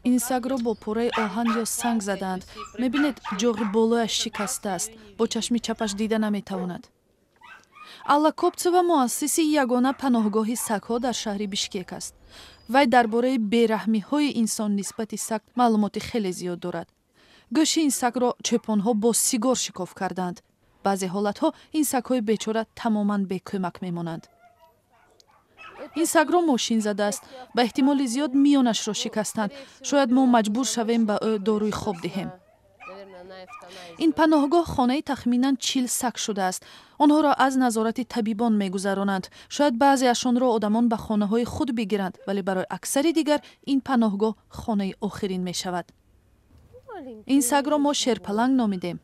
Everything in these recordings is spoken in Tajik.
Ин сагро бо пораи оҳан ё санг задаанд. Мебинед, ҷоғи болояш шикастааст, бо чашми чапаш дида наметавонад. Алла Копцева муассиси ягона паноҳгоҳи сагҳо дар шаҳри Бишкек аст. Вай дар бораи бераҳмиҳои инсон нисбати саг маълумоти хеле зиёд дорад. Гӯши ин сагро чӯпонҳо бо сигор шикоф кардаанд. Баъзе ҳолатҳо ин сагҳои бечора тамоман бекӯмак мемонанд. Ин сагро мошин задааст, ба эҳтимоли зиёд миёнашро шикастанд. Шояд мо маҷбур шавем ба ӯ доруи хоб диҳем. Ин паноҳгоҳ хонаи тахминан 40 саг шудааст. Онҳоро аз назорати табибон мегузаронанд. Шояд баъзеашонро одамон ба хонаҳои худ бигиранд, вале барои аксари дигар ин паноҳгоҳ хонаи охирин мешавад. Ин сагро мо Шерпаланг номидем.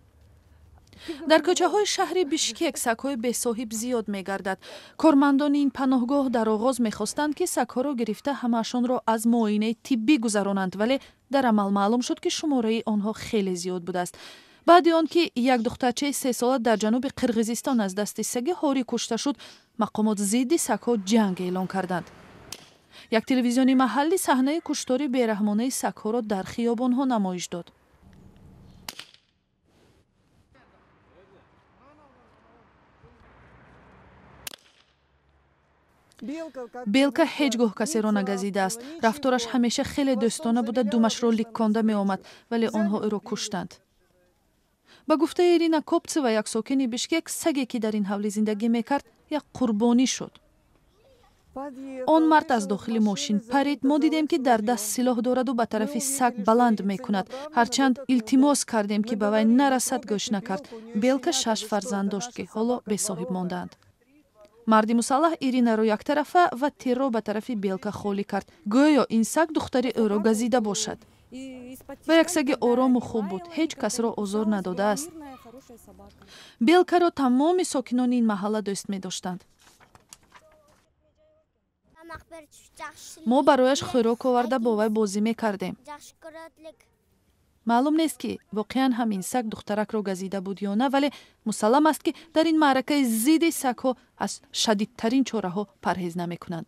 Дар кӯчаҳои шаҳри Бишкек сагҳои бесоҳиб зиёд мегардад. Кормандони ин паноҳгоҳ дар оғоз мехостанд, ки сагҳоро гирифта ҳамаашонро аз муоинаи тиббӣ гузаронанд, вале дар амал маълум шуд, ки шумораи онҳо хеле зиёд будааст. Баъди он ки як духтарчаи 3сола дар ҷануби Қирғизистон аз дасти саги ҳорӣ кушта шуд, мақомот зидди сагҳо ҷанг эълон карданд. Як телевизиони маҳаллӣ саҳнаи куштори бераҳмонаи сагҳоро дар хиёбонҳо намоиш дод. Белка ҳеҷ гоҳ касеро нагазидааст. Рафтораш ҳамеша хеле дӯстона буда, думашро ликконда меомад, вале онҳо ӯро куштанд. Ба гуфтаи Ирина Копцева, як сокини Бишкек, саге, ки дар ин ҳавлӣ зиндагӣ мекард, як қурбонӣ шуд. Он мард аз дохили мошин парид. Мо дидем, ки дар даст силоҳ дораду ба тарафи саг баланд мекунад. Ҳарчанд илтимос кардем, ки ба вай нарасад, гӯш накард. Белка шаш фарзанд дошт, ки ҳоло бесоҳиб мондаанд. Марди мусаллаҳ Иринаро яктарафа ва тирро ба тарафи Белка холӣ кард, гӯё ин саг духтари ӯро газида бошад. Ва як саги орому хуб буд, ҳеҷ касро озор надодааст. Белкаро тамоми сокинони ин маҳалла дӯст медоштанд. Мо барояш хӯрок оварда, бо вай бозӣ мекардем. Маълум нест, ки воқеан ҳам ин саг духтаракро газида буд ё на, вале мусаллам аст, ки дар ин маъракаи зидди сагҳо аз шадидтарин чораҳо парҳез намекунанд.